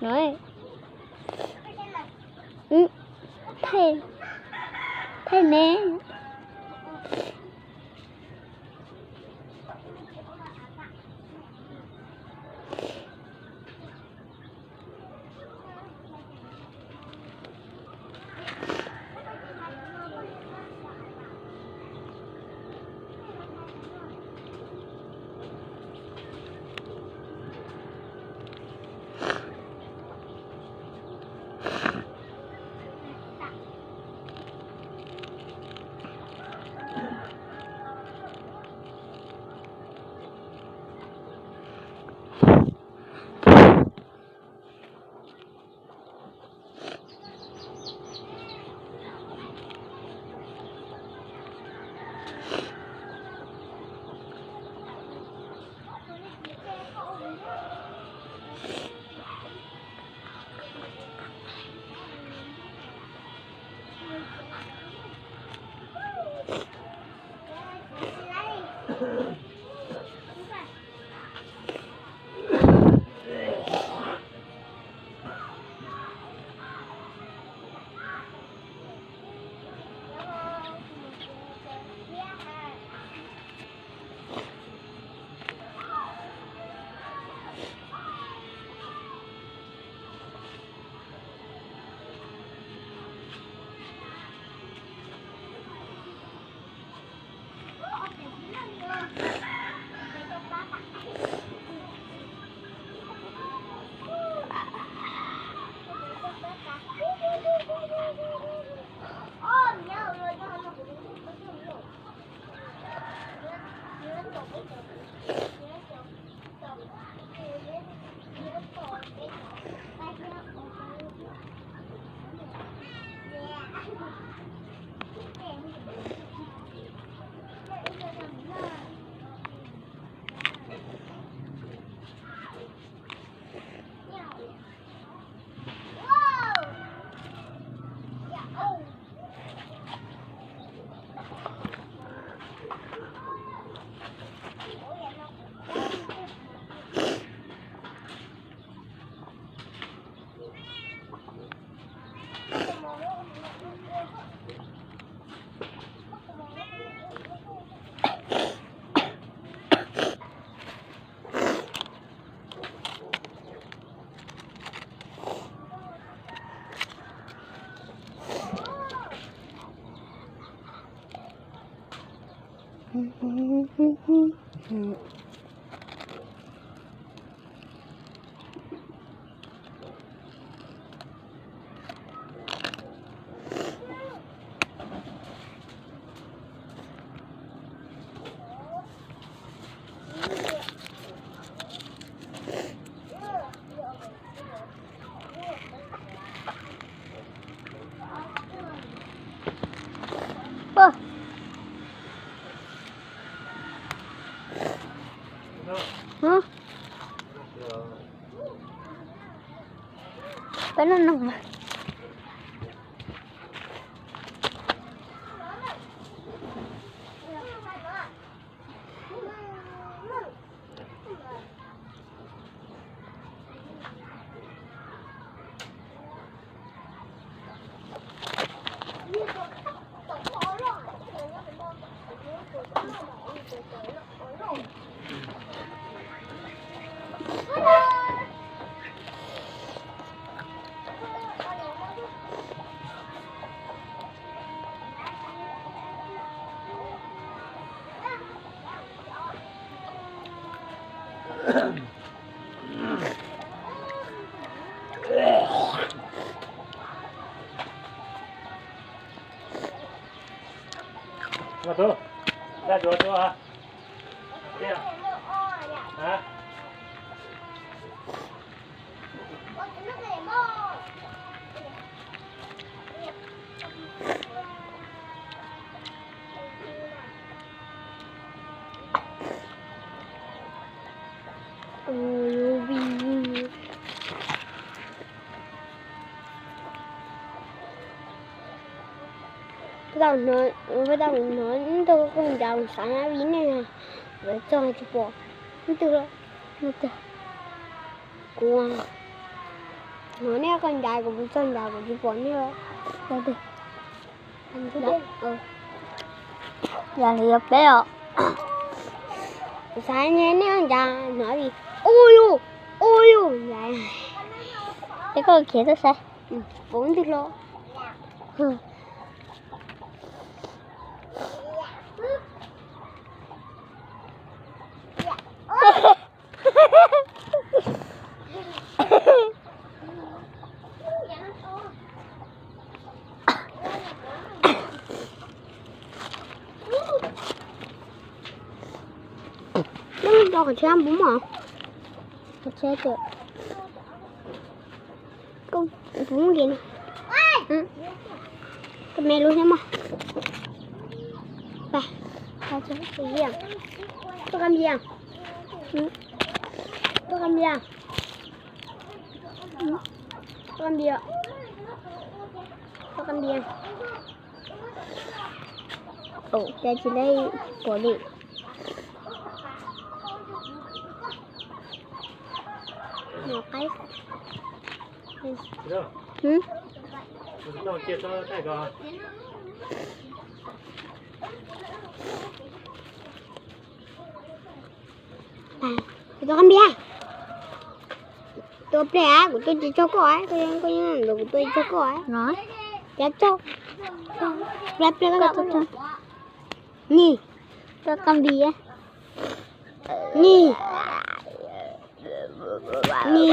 no. Thaij, thaij ne. Peb no no mas. Tau hnov, tau hnov ntug kooj ncav xav vim nej, txog tsis pom ntug, kuv No nej koj ncav kuv, kuv txog ncav kuv tsis pom nej. Yog li yog peb os. Kuv xav nej ncav no li. Ua yus, ua yus ncav. Es koj khiav tuaj saib. Pov ntwg hlo. Lub rau qhov tsheb puas muaj? Qhov tsheb tias koj puas muaj nqis no? Koj me lub thiab mog. Tuaj qab npias. Tuaj qab npias. Tuaj qab npias. Tuaj qab npias. Ua cas tsis tau pom li. Mos qaib. Kuv tuaj qab npias. Tuaj pliag, kuv tuaj tsis tsaug koj, koj yeej ntawd kuv tuaj tsis tsaug koj. Cas tsaug. Pliag pliag koj tuaj. Ni, tuaj qab npias. Ni, ni.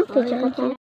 Qhov tsheb.